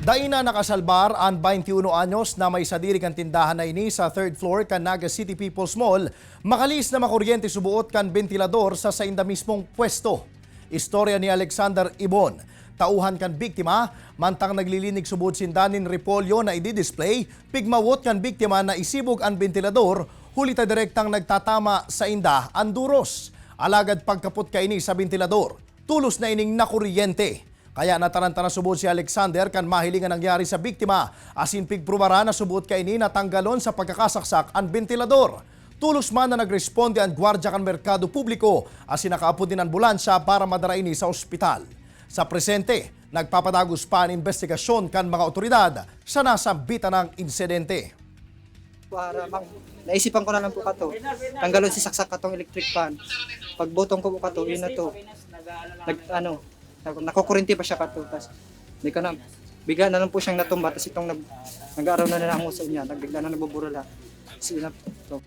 Dai na nakasalbar ang 21 anyos na may sadiri kan tindahan na ini sa third floor kan Naga City People's Mall, makalis na makuryente subuot kan bentilador sa sainda mismong pwesto. Istorya ni Alexander Ibon. Tauhan kan biktima, mantang naglilinig subot sinda nin repolyo na idi-display, pigmawot kan biktima na isibog ang bentilador, huli ta direktang nagtatama sa inda ang duros. Alagad pagkapot kaini sa bentilador, tulos na ining nakuryente. Kaya nataranta na subod si Alexander kan mahilingan nangyari sa biktima. Asin pigprubara na subot kaini na tanggalon sa pagkakasaksak ang bentilador. Tulos man na nagresponde ang gwardya kan merkado publiko asin nakaapod din ang ambulansya para madara ini sa ospital. Sa presente, nagpapadagos pa ang investigasyon kan mga otoridad sa nasambitan ng insidente. Para mang, naisipan ko na lang po kato. Tanggalon si saksak katong electric fan. Pagbutong ko po kato, yun na to. Nag, ano, nakukurente pa siya kato. Tas, di ko na, bigla na lang po siyang natumba. Tapos itong nag-araw na na ang uso niya. Nagbigla na nagbuburala. Tapos yun na to.